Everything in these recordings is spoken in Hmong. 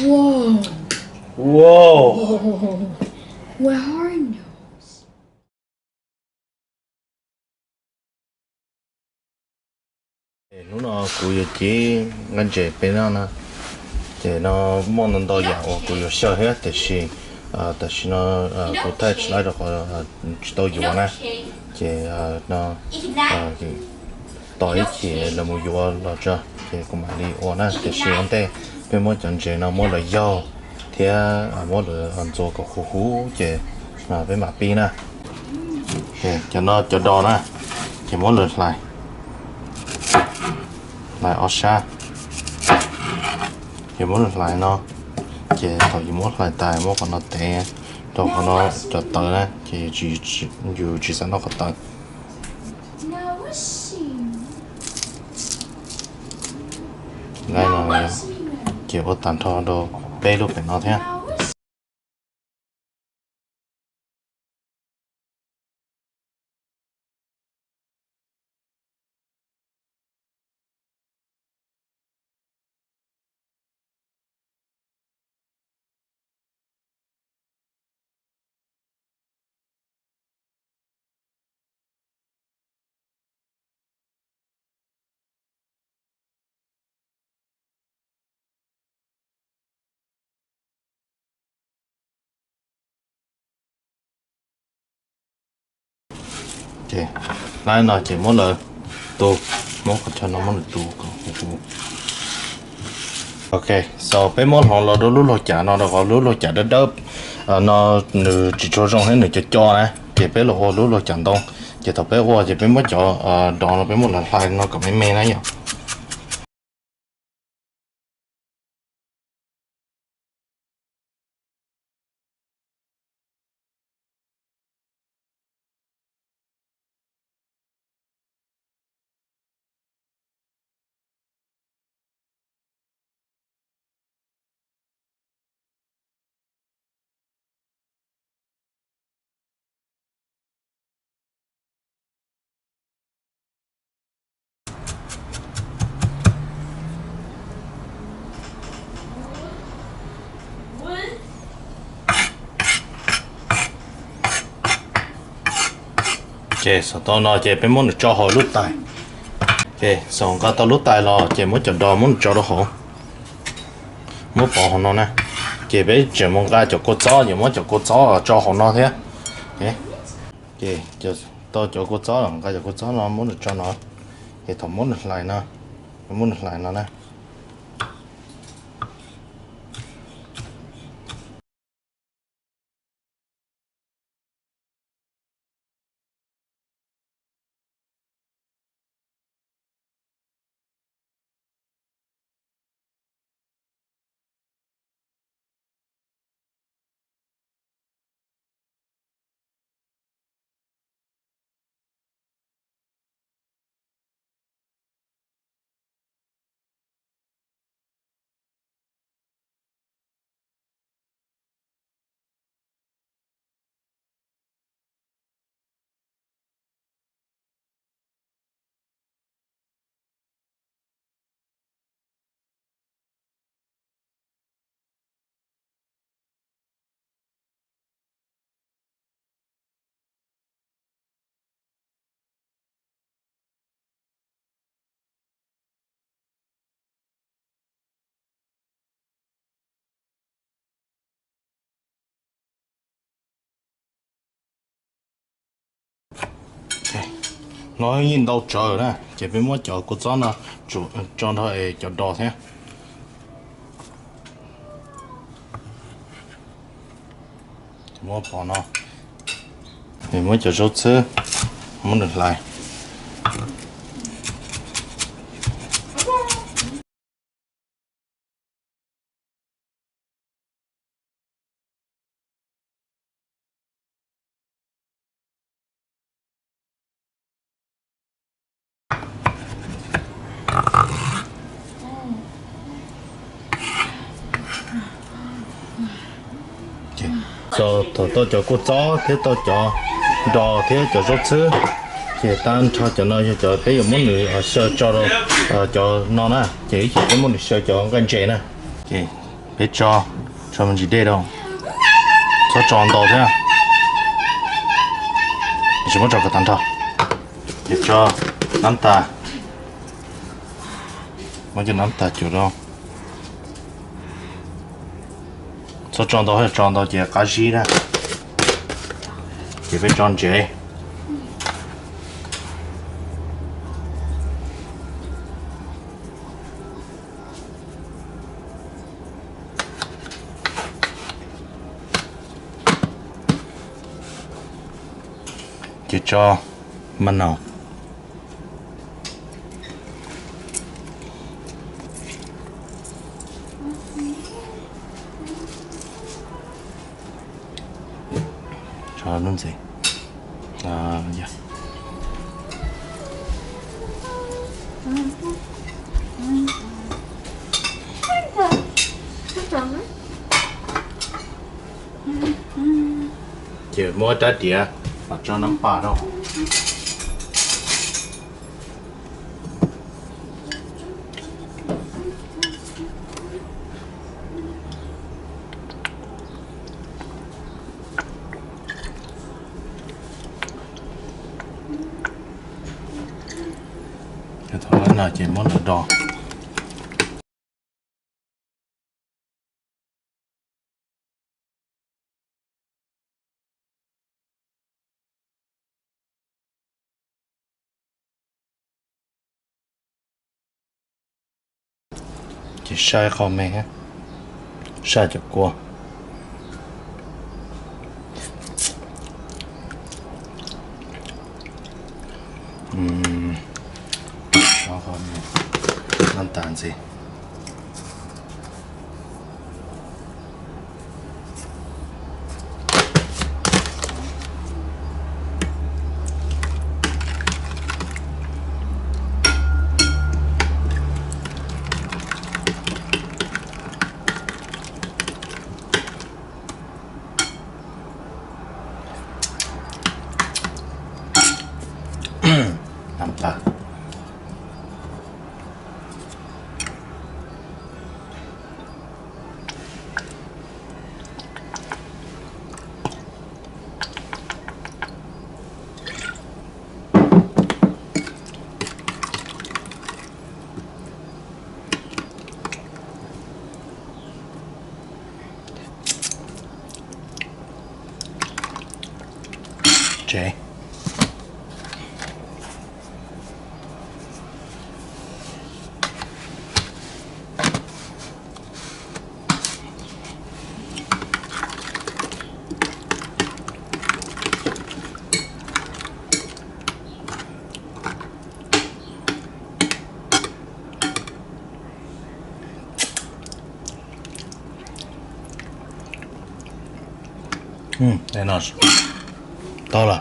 Whoa. Whoa. Whoa. Where are you? Hnub no kuv yuav cev nqaij ntses peb noj na. Ces no muaj ntau ntau yam uas kuv yuav xyaw thiab, tiam sis tam sim no kuv thaij tsis laib rau qhov tsis tau yuav na. Ces no tos ib chim lawv mus yuav los tso, ces kuv mam li ua na. Tiam sis ua ntej peb muab cov ntses no muab lawv yaug thiab muab lawv ntxuav kom huv huv ces peb mam pib na. Cov no cov dos na, ces muab lawv hlais, hlais ob sab, ces muab lawv hlais no, ces thaum yus muab hlais tas muab qhov no tev rau qhov no cov tawv na, ces yus tsis xav noj qhov tawv. Nqaij no ces ua tag nrho rau peb lub pem no thiab. Ces laib no ces muab lawv tu, muab qhov chaw no muab lawv tu kom huv huv. Ok, so peb muab hloov los rau lub laug cam no rau qhov lub laug cam dawb dawb no nws tsis tshua zoo thiab nws co co na, ces peb los ua lub laug cam ntoo. Ces thaum peb ua ces peb muab cov dos no peb muab lawv hlais no kom me me na yom. Ces xav tau no ces peb muab nws tso hauv lub tais. Ces xav nqa tau lub tais los ces muab cov dos muab nws tso rau hauv, muab pov hauv no na. Ces peb tseem mus nqa cov kua txob, yuav muab cov kua txob tso hauv no thiab. Ces tau cov kua txob los nqa cov kua txob no muab nws tso no. Ces thaum muab nws hlais no, muab nws hlais no na. No yeej ntau tsawv na, ces peb muab cov kua txob no tso nrog cov dos thiab. Muab pov no, muab cov zaub txhwb, muab nws hlais. Thaum tau cov kua txob thiab tau cov dos thiab cov zaub txhwb, ces tag nrho cov no yog cov peb yuav muab nws xyaw tso rau cov no na, ces ib chim peb muab nws xyaw cov nqaij ntses na. Ces Peb tso, tso me ntsis dej rau, txhob tso ntau thiab, tsis muab tso kom tag nrho. Ces tso nab tas, muab cov nab tas cuam rau, txhob tso ntau, tso ntau ces qab zib na. Ces peb tso ntsev. Ces tso maj naus. Tso lub ntxiv. Ces muab rab diav los tso nab pas rau. Thaum no ces muab lawv do. Ces saib qhov me, saib cov kua. Qhov me, nab tas ntxiv. Tsev. Tau lawm.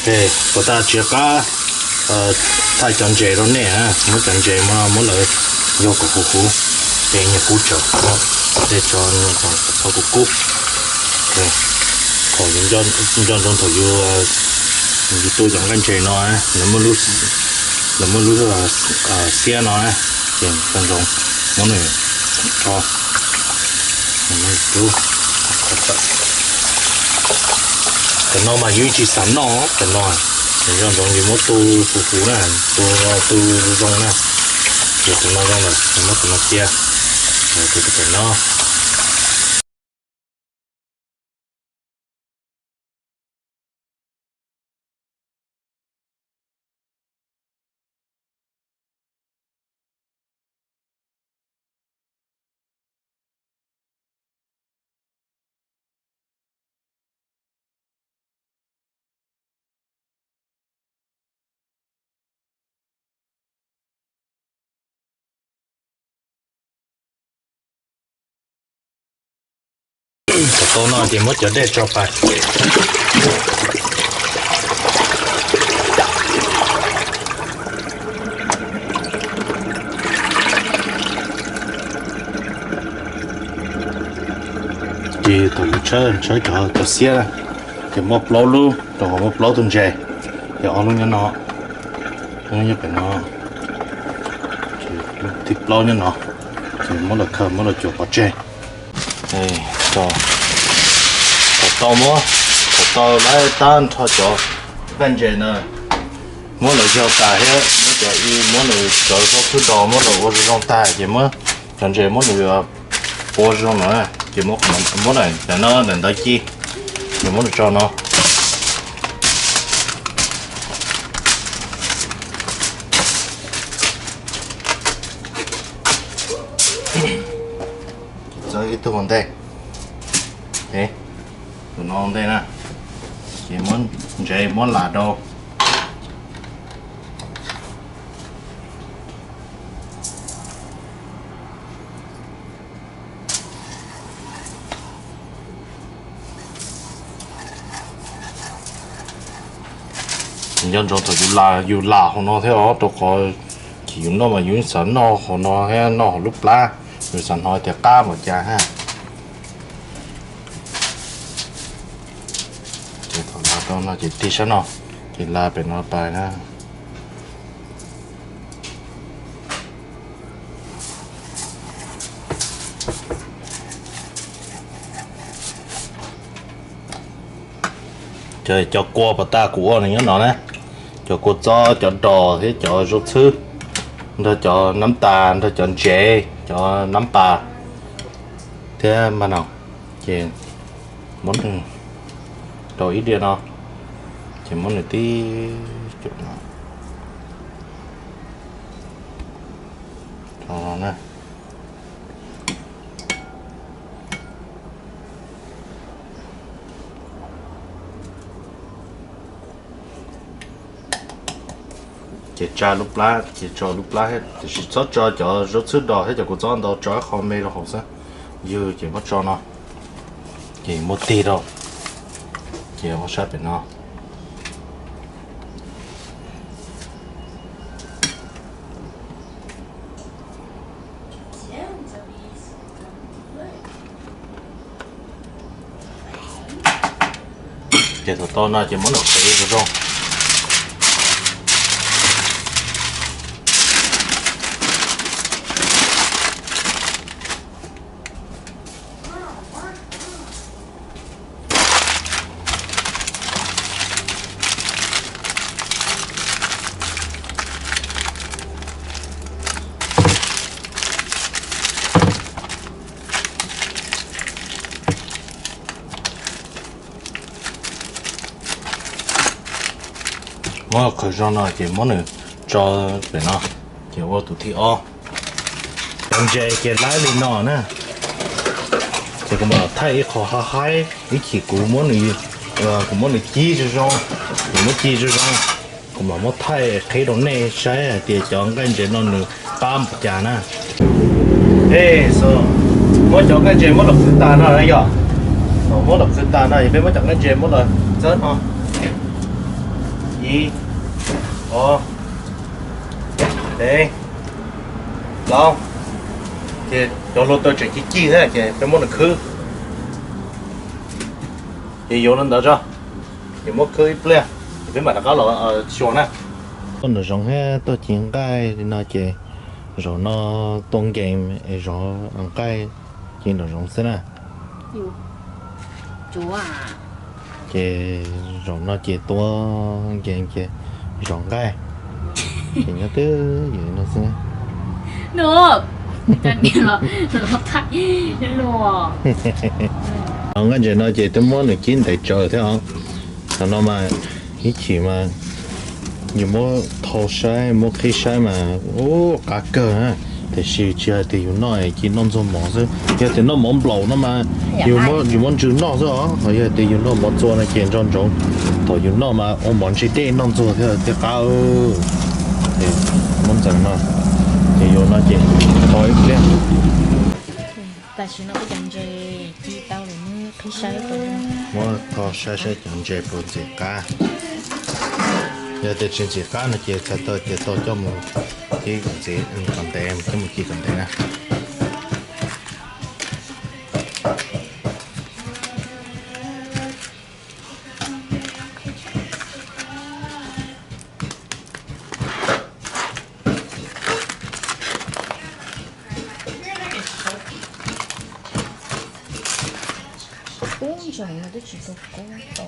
Ces kuv tau tsis qab thaij cov ntses rau nej, muab cov ntses no muab lawv yog kom huv huv, ces nyias kub tsawm, tej tso txhob kub kub. Thaum yus nco ntsoov thaum yus, yus tu cov nqaij ntses no, lawv muaj lub xiab no, ces nco ntsoov muab nws rho. Cov no mas yus tsis xav noj cov no, nco ntsoov yus muab tu huv huv na, tu, tu zoo na. Ces tus no zoo lawm, muab tus no cia, tu tus pem no. Thaum tau no ces muab cov dej tso pais. Ces thaum yus tshawb, tshawb cov, cov xiab, ces muaj plaub lub, rau qhov muaj plaub tug ntses, ces ob lub nyob no, ob lub nyob pem no, thib plaub nyob no. Khaws muab los khaws muab los cuam pov tseg. Thaum tau muab, thaum tau lawv tab nrho cov nqaij ntses na, muab los yog tas thiab muab cov, muab nws cov zaub xwb do muab los ua zoo zoo tag ces muab cov ntses muab nws ua zoo no ces muab, muab daim no daim ntawv ci, ces muab nws tso no. Txawb ib tug ua ntej, tus no ua ntej na, ces muab ntses muab lam rau. Nco ntsoov thaum yus lam, yus lam hauv no thiab os, rau qhov ces yus noj mas yus xav noj hauv no thiab noj hauv lub plab, yus xav hnov tias qab npaum cas ha. Ces thaum lam tau no ces tig sab no, ces lam pem no pais na. Cov kua pas tas kuv ua nws nyob no na, cov kua txob, cov dos thiab cov zaub txhwb, nrog cov nab tas, nrog cov ntsev, cov nab pas thiab maj no, ces muab nws rau ib diav no, ces muab nws tib cuam no. Ces tsa lub plab, ces tso lub plab thiab, tiam sis txhob tso cov zaub txhwb dos thiab cov kua txob ntau, tso ib qho me rau hauv xwb. Ywg ces muab tso no, ces muab tig rau, ces ua sab pem no. Ces thaum tau no ces muab nws qev zoo zoo. Muab qhwv zoo no ces muab nws tso pem no, ces ua tus thib ob. Cov ntses ces laib li no na, ces kuv mam thaij ib qho haib haib, ib chim kuv muab nws, kuv muab nws ci zoo zoo, kuv muab ci zoo zoo, kuv mam muab thaij qhib rau nej saib hais tias cov nqaij ntses no nws qab npaum cas na. Muab cov nqaij ntses muab los qhwv tas no na yom. Thaum muab los qhwv tas no es peb muab cov nqaij ntses muab los txawb no. Ib, ob, peb, plaub, ces cov hluav taws tseem ci ci thiab ces peb muab nws khwb. Ces yuav li ntawd tso, ces muab khwb ib pliag, ces peb mam rov qab los xyuas na. Tuaj nraum zoov thiab tuaj ci nqaij li no ces zaum no tua nkees es zov nqaij ci nraum zoov xwb na. Ces zaum no ces tua nkees ces zov nqaij, ces nyob twb yog li no xwb. Nqaij ntses no ces twb muab nws kib ntev tsawv thiab os. Thaum no mas ib chim mas yus muab thau saib muab qhib saib mas ub qab kawg na. Tiam sis tsis hais tias yus noj ci noj ntxuag mov xwb, yog tias noj mov nplaum no mas yus muab ntsw noj xwb os. Ho yog tias yus noj mov txua no ces nco ntsoov, thaum yus noj mas ua mov ntsis dej noj ntxuag thiab thiaj qab. Muab ntxeev no, ces yuav no ces tho ib pliag. Tam sim no peb cov ntses ci tau lawm, muab qhib saib. Muab tho saib saib cov ntses puas ntxim qab. Yog tias tsis ntxim qab no ces txhais tau ces tau coj mus ci kom ntev, coj mus ci kom ntev na. Kub ntsees no twb tsis tau kub tau.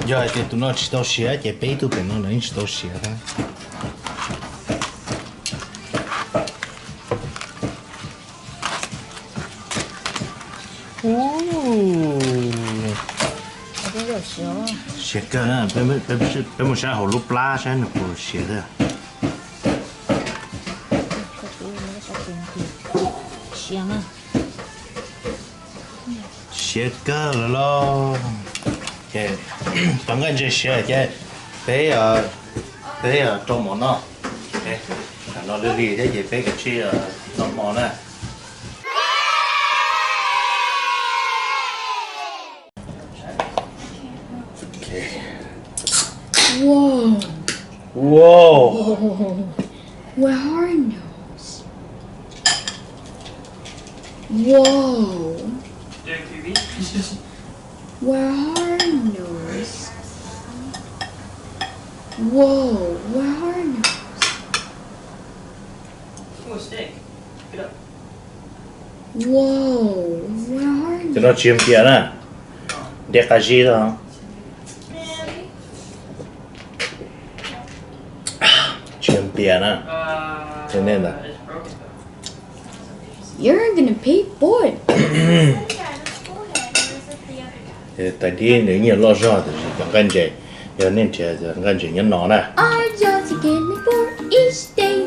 Yog hais tias tus no tsis tau siav ces peb ib tug pem no los yeej tsis tau siav thiab. Siav kawg na, peb mus saib hauv lub plab saib nws puas siav thiab. Siav kawg lawm los. Cov nqaij ntses siav ces peb, peb rau mov noj. Tam no lig lig thiab ces peb kav tsij noj hmo na. Whoa. Whoa. Where are those? Whoa. Where are those? Whoa, where are those? Whoa, where are those? Cov no tsis yog npias na, ntiav qab zib xwb. Tsis yog npias na. You're gonna pay for it. Tais dib nws nyiam loj zog tiam sis cov nqaij ntses, yog nej nrhiav cov nqaij ntses nyob no na. I just can't afford each day.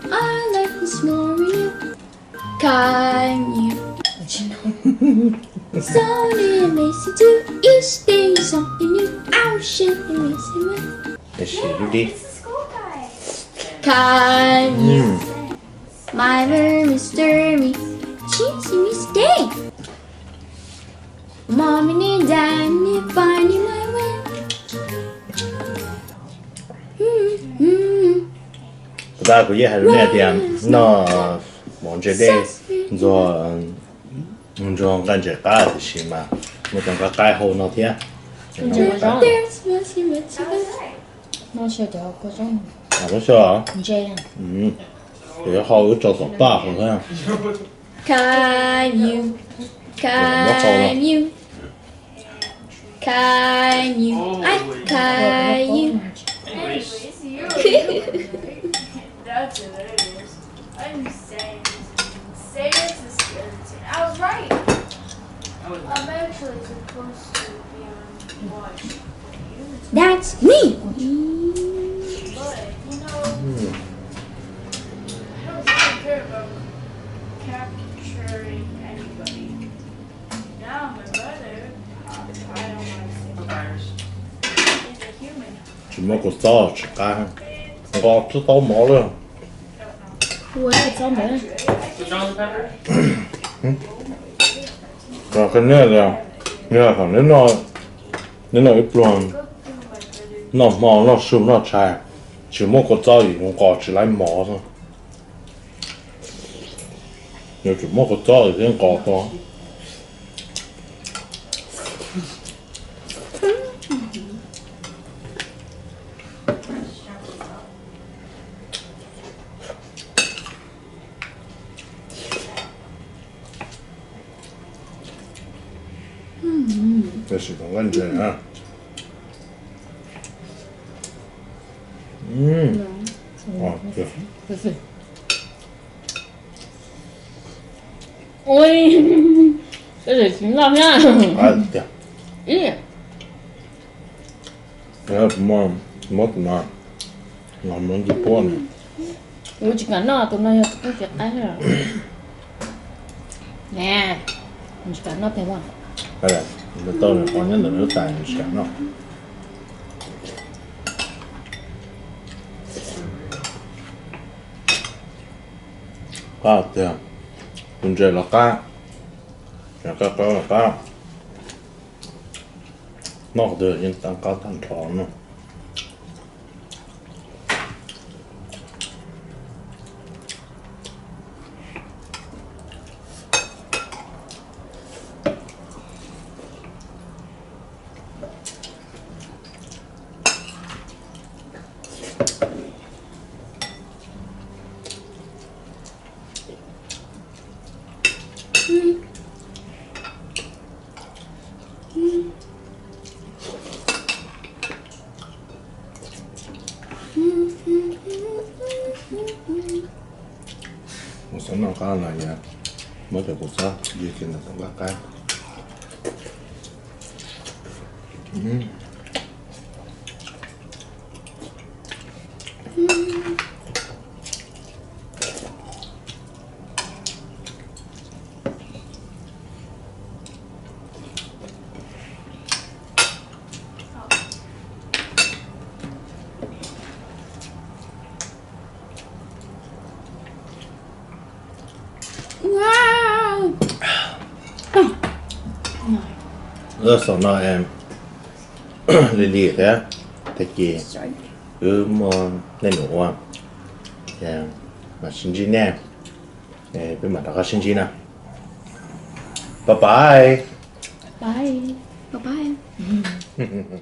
I like the small real kind you. Something amazing too. Each day is something new. Our shit amazing way. Kind you. My world is stormy. Change me stay. Mom and dad, me finding my way. Kuv tab kuv yeej hais rau nej tias noj mov ntse dej ntxuag, ntxuag nqaij ntses qab tiam sis mas muaj cov nqaij qaib hau no thiab. Tab sis yuav hau wb tso tom paj hau thiab. Kind you, kind you, kind you, I kind you. Anyways, you. That's hilarious. I'm saying this is insane. It's a skeleton. I was right. I'm actually supposed to be on watch. That's me. But, you know, I don't really care about capturing anybody. Now my brother, I don't want to say, is a human. Tsis muaj kua txob tsis qab, nqos twb tau mov lawm. Ua kua txob ntawd. Qhia nej tias, yog thaum neb noj ib pluag, noj hmo noj su noj tshais, tsis muaj kua txob es nqos tsis laib mov xwb. Yuav tsum muaj kua txob thiaj nqos tau. Tab sis tus nqaij ntses na. Ui, tab sis tsis noj thiab. Ib, muab tus no, los muab ntsis puab na. Kuv tsis kam noj, tus no yog tus koj cev qaib na. Tsis kam noj tes ua. Tau nws qhov nyob ntawm lub tais tsis kam noj. Qab tiag, tus ntses los qab, qab qab los qab, noj qhov twg yeej tau qab tag nrho no. Kuv txhob noj qab no yog muab cov kuv txhob yog ces nws tau qab qab. Lub xaus no li li thiab, tag kis wb muaj dej num ua, mam sib ntsib nej, peb mam rov qab sib ntsib na. Bye bye. Bye bye.